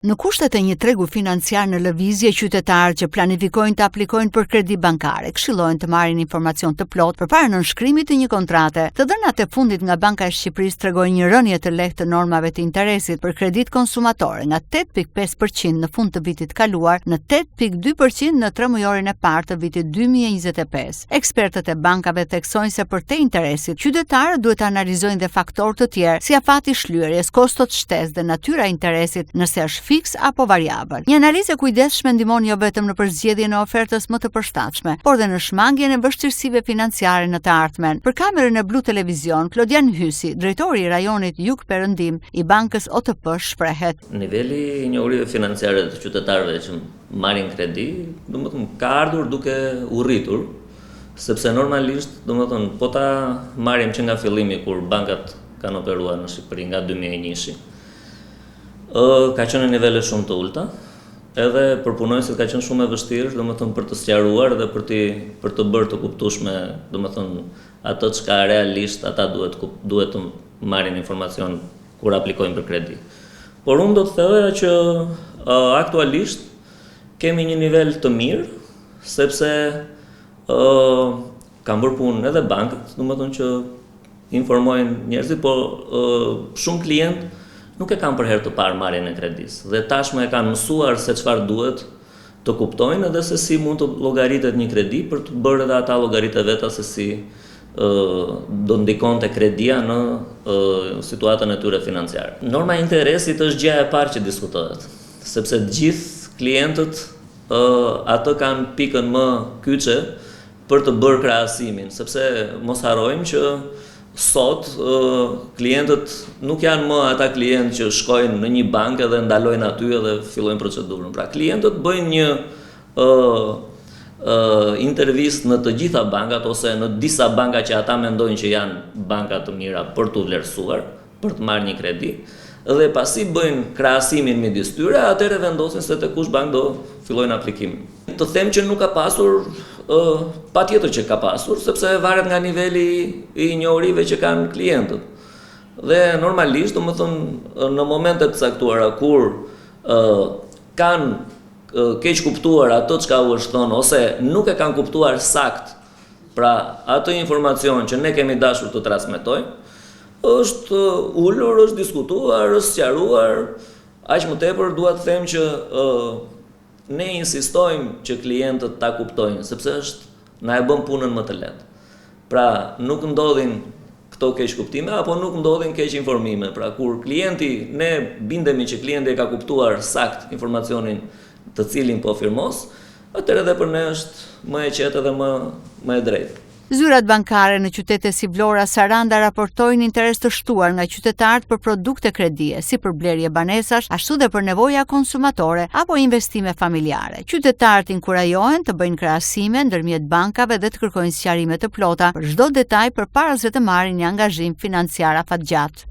Në kushtet e një tregu financiar në lëvizje, qytetarët që planifikojnë të aplikojnë për kredi bankare këshillohen të marrin informacion të plotë përpara nënshkrimit të një kontrate. Të dhënat e fundit nga Banka e Shqipërisë tregojnë një rënie të lehtë të normave të interesit për kreditë konsumatore nga 8.5% në fund të vitit të kaluar në 8.2% në tremujorin e parë të vitit 2025. Ekspertët e bankave theksojnë se përtej interesit, qytetarët duhet të analizojnë dhe faktorë të tjerë, si afati i shlyerjes, kostot shtesë dhe natyra e interesit, nëse është fiks apo variabël. Një analizë e kujdesshme ndihmon jo vetëm në përzgjedhjen e ofertës më të përshtatshme, por dhe në shmangien e vështirësive financiare në të ardhmen. Për kamerën e Blu Televizion, Klodian Hysi, drejtori i rajonit Jug-Perëndim i Bankës OTP shprehet. Niveli i njohurive financiare të qytetarëve që marrin kredi, domethënë ka ardhur duke u rritur, sepse normalisht, domethënë po ta marrim që nga fillimi kur bankat kanë operuar në Shqipëri nga 2001-shi, ë ka qenë në nivele shumë të ulëta, edhe për punonjësit ka qenë shumë e vështirë, domethënë për të sqaruar dhe për të për të bërë të kuptueshme, domethënë atë çka realisht ata duhet duhet të marrin informacion kur aplikojnë për kredi. Por unë do të thoja që aktualisht kemi një nivel të mirë, sepse uh, kanë bërë punë edhe bankat, domethënë që informojnë njerëzit, po uh, shumë klientë nuk e kanë për herë të parë marrjen e kredisë dhe tashmë e kanë mësuar se çfarë duhet të kuptojnë edhe se si mund të llogaritet një kredi për të bërë edhe ata llogaritë e veta se si do ndikonte kredia në situatën e tyre financiare. Norma e interesit është gjëja e parë që diskutohet, sepse të gjithë klientët atë kanë pikën më kyçe për të bërë krahasimin, sepse mos harrojmë që sot klientët nuk janë më ata klientë që shkojnë në një bankë edhe ndalojnë aty edhe fillojnë procedurën. Pra klientët bëjnë një intervistë në të gjitha bankat ose në disa banka që ata mendojnë që janë banka të mira për t'u vlerësuar, për të marrë një kredi, dhe pasi bëjnë krahasimin midis tyre, atëherë vendosin se te kush bankë do fillojnë aplikimin. Të them që nuk ka pasur, patjetër që ka pasur, sepse varet nga niveli i njohurive që kanë klientët. Dhe normalisht, domethënë, në momente të caktuara kur kanë keqkuptuar atë çka u është thënë ose nuk e kanë kuptuar saktë, pra atë informacion që ne kemi dashur të transmetojmë, është ulur, është diskutuar, është sqaruar, aq më tepër dua të them që ne insistojmë që klientët ta kuptojnë, sepse është na e bën punën më të lehtë. Pra, nuk ndodhin këto keqkuptime apo nuk ndodhin keqinformime. Pra, kur klienti, ne bindemi që klienti e ka kuptuar saktë informacionin të cilin po firmos, atëherë edhe për ne është më e qetë edhe më më e drejtë. Zyrat bankare në qytete si Vlora, Saranda raportojnë interes të shtuar nga qytetarët për produkte kredie, si për blerje banesash, ashtu dhe për nevoja konsumatore apo investime familjare. Qytetarët inkurajohen të bëjnë krahasime ndërmjet bankave dhe të kërkojnë sqarime të plota për çdo detaj përpara se të marrin një angazhim financiar afatgjatë.